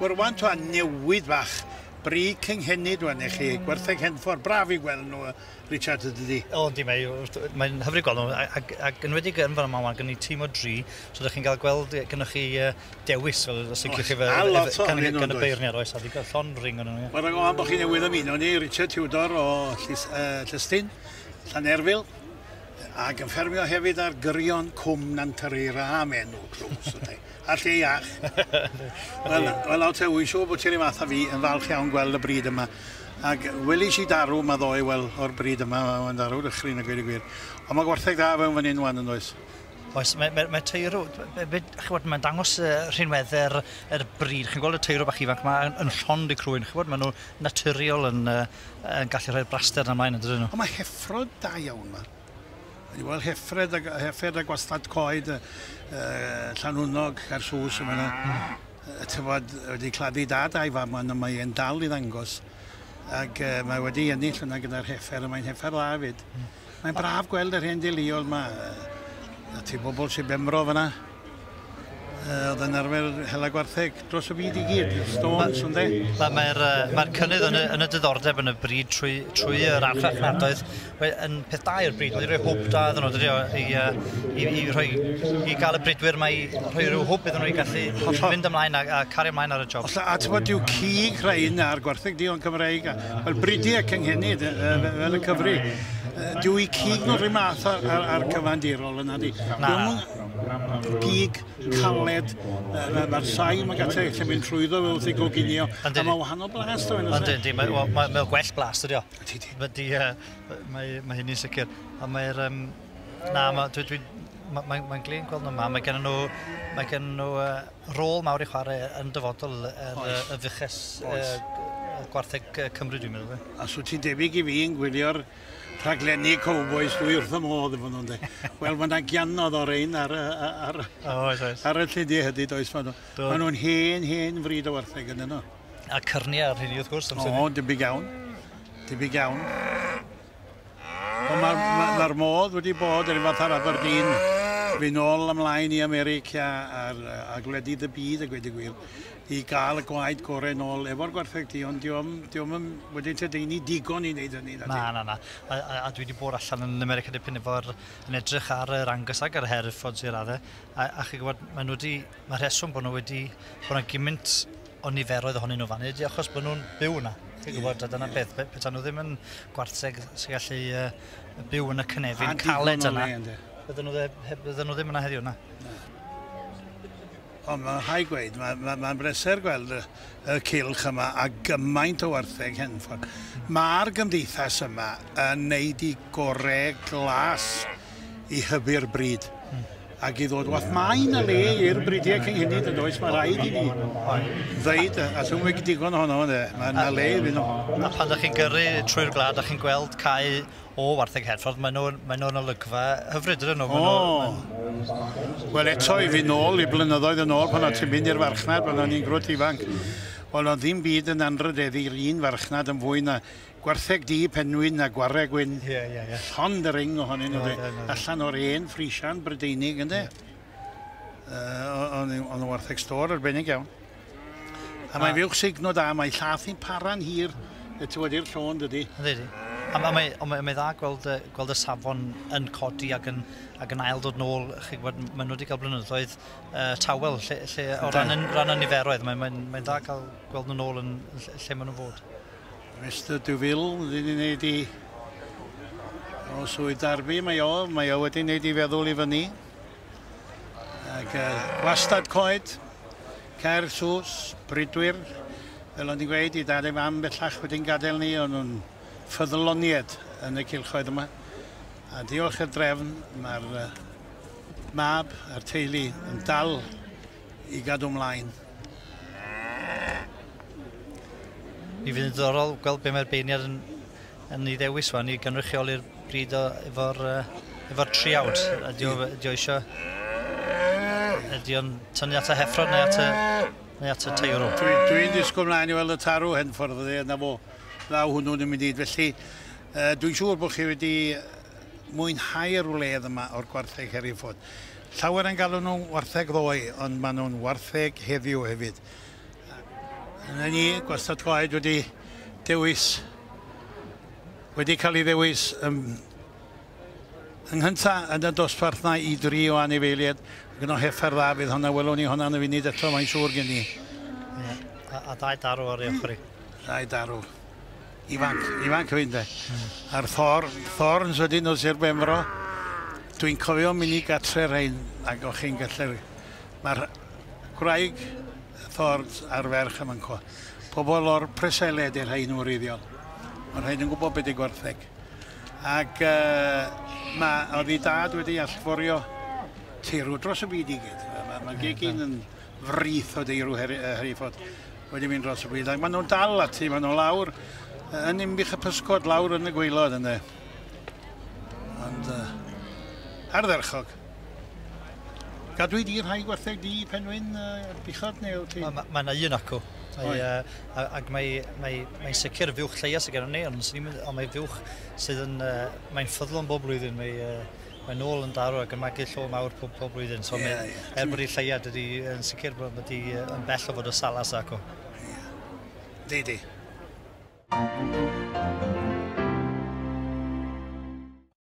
Wel rwan twa newid bach bri cynghenid wan i chi, gwartheg Henffordd, braf i gweld nhw, Richard, ydy? O, yndi, mae'n hyfryd gweld nhw, ac, ac enwedig yn fan yma, gen i tîm o dri, so ydych chi'n cael gweld, gynnwch chi dewis, fel os ydych chi fel, a lot o gan, gan y beirniad, oes, a ddigon llond ring o'n nhw. Wel, rhaid ofan bod chi newydd ymuno ni, Richard Tudor o Llystyn, Llanerfyl, ac yn ffermio hefyd ar gyrion Cwm Nant-yr-Eira am enw clws, ydy. A lle iach. Wel, wel, te, wy'n siŵr bod ti'n fath a fi yn falch iawn gweld y bryd yma. Ac welis i darw yma ddoe, wel, o'r bryd yma, mae'n darw dychryn a gweud y gwir. Ond mae gwartheg da fewn fan hyn wan yn does? Oes, mae teirw, chibod, mae'n dangos rhinweddau'r er bryd. Chi'n gweld y teirw bach ifanc yma yn llond y crwyn, chibod, maen nhw naturiol yn gallu rhoi'r braster yna ymlaen, yn dydyn nhw. Ond mae heffrod da iawn yma. Wedi gweld heffred a, heffred a gwastad coed, Llanwnog, Caersws, yma yna. Tywod, wedi claddu dad a'i fam yna, mae e'n dal i ddangos. Ac mae wedi ennill yna gyda'r heffer, a mae'n heffer dda hefyd. Mae'n braf gweld yr hen deuluol yma. A ti bobl sy'n Bemro fyna. Oedd yn arfer hela gwartheg dros y byd i gyd, Stones, ynddo? Mae'r mae cynnydd yn y diddordeb yn y bryd trwy yr archfarchnadoedd yn peth da i'r bryd, wedi rhoi hwb da iddyn nhw, dydy o, i gael y bridwyr mae i rhoi rhyw hwb iddyn nhw i gallu fynd ymlaen a cario ymlaen ar y job. A ti'n bod, dyw cig rhain a'r gwartheg duon Cymreig, fel bridiau cynghenid, fel y cyfri, dyw i cig nhw'r un math ar cyfandirol yna di. Na. Gig caled, mae'r saim yn gallu lle mynd trwyddo fe wrth i goginio, a mae wahanol blas do. Yndi, yndi, mae gwell blas, dydy o. Mae hynny'n sicr. A mae'r... Na, mae'n glin gweld nhw yma. Mae gen nhw rôl mawr i chwarae yn dyfodol y fuches gwartheg Cymru, dwi'n meddwl. A so ti'n debyg i fi yn gwylio'r rhaglenni cowboys, dwi wrth y modd efo nhw'n de. Wel, mae yna gianodd o'r ein ar y llidiau hydy, does? Maen nhw'n hen fryd o wartheg yn yno. A cyrniau ar hynny, wrth gwrs. O, debyg iawn. Debyg iawn. Ond mae'r modd wedi bod yr un fath ar Aberdeen. Fi nôl ymlaen i America a gwledydd y byd, a gweud y gwir, i gael y gwaed gorau nôl efo'r gwartheg du, ond dio'm wedi lledaenu digon i wneud hynny. Na, na, na. A dwi wedi bod allan yn America dipyn efo'r yn edrych ar yr Angus ac ar y Herefords i'r raddau, a chi'n gwybod, mae rheswm bod nhw wedi, bod yna gymaint o niferoedd ohonyn nhw fan hyn, achos bod nhw'n byw yna. Chi'n gwybod, a dyna beth, petai nhw ddim yn gwartheg sy'n gallu byw yn y cynefin caled yna, bydden nhw ddim yna heddiw, na. Ond mae'n rhaid gweud, mae'n bleser gweld y cylch yma a gymaint o wartheg Henffordd. Mae'r gymdeithas yma yn neud i gorau glas i hybu'r bryd. Ac i ddod, wath mae yna le i'r bridiau cynghenid yn does, mae rhaid i ni ddeud, a dwi'n wedi digon ohono, mae yna le iddyn nhw. A pan ydych chi'n gyrru trwy'r gwlad a chi'n gweld cae o wartheg Henffordd, maen nhw'n olygfa hyfryd, ydyn nhw? Wel, eto i fi nôl, i blynyddoedd yn ôl, pan o'n ti'n mynd i'r farchnad, pan o'n i'n grwt ifanc, wel, oedd ddim byd yn anrhydeddu'r un farchnad yn fwy na gwartheg du, penwyn a gwareg wyn. Llond y ring ohonyn nhw, allan o'r un Frisian Brydeinig, ynddo? Oedd yn wartheg stôr arbennig iawn. A mae'n fuwch signo da, mae llath i'n para'n hir, i'r llon, dydy. Ydy. A mae'n dda gweld y safon yn codi ac yn ail dod nôl. Chi'n gwybod, maen nhw wedi cael blynyddoedd tawel lle, o ran y niferoedd. Mae'n dda cael gweld nhw nôl yn lle maen nhw'n fod. Mr Duville wedi gwneud i o Swydd Derby, mae o wedi gwneud i feddwl i fyny. Ac gwastad coed, Caersws, bridwyr, fel o'n i'n gweud, i dad ei fam bellach wedi'n gadael ni, o'n nhw'n ffyddloniad yn y cylchoedd yma. A diolch i'r drefn, mae'r mab a'r teulu yn dal i gadw ymlaen. Mi fydd yn ddiddorol gweld be mae'r beirniad yn ei ddewis wan i gynrychioli'r bryd efo'r triawd. Ydy o eisiau... Ydy o'n tynnu at y heffrod neu at y teirw? Dwi'n disgwyl mlaen i weld y tarw Henffordd, yna fo. Ddaw hwnnw'n mynd i. Felly, dwi'n siŵr bod chi wedi mwynhau'r wledd yma o'r gwartheg Hereford. Llawer yn galw nhw'n wartheg ddoe, ond maen nhw'n wartheg heddiw hefyd. Yna ni, Gwastad Coed wedi dewis, wedi cael ei ddewis yng nghyntaf yn y dosbarth na i dri o anifeiliaid. Gyda heffer dda, fydd hwnna, welwn ni hwnna yn y funud eto, mae'n siŵr gen i. Yeah. A dau darw ar ei ochr i. Dau darw. Ifanc, ifanc fynd de. A'r Thorns wedyn o Sir Benfro. Dwi'n cofio mynd i gatre rhain ac o'ch chi'n gallu. Mae'r gwraig Thorns a'r ferch yma'n co. Pobl o'r Preseli ydy'r rhain yn wreiddiol. Mae'r rhain yn gwybod beth i gwartheg. Ac oedd ei dad wedi allforio teirw dros y byd i gyd. Mae gegin yn frith o deirw Hereford wedi mynd dros y byd. Ac maen nhw'n dal ati, maen nhw lawr yn Ninbych y Pysgod, lawr yn y gwaelod yna. Ond ardderchog. Gadwyd di rhai gwartheg di Penwyn buchod neu ti? Mae yna un acw. Ac mae'n sicr fuwch lleia sydd gennym ni, ond mae fuwch sydd yn, mae'n ffyddlon bob blwyddyn. Mae'n nôl yn darw ac yn magu llo mawr pob blwyddyn. So er bod ei lleia, dydy yn sicr bod wedi yn bell o fod y salas acw. Di.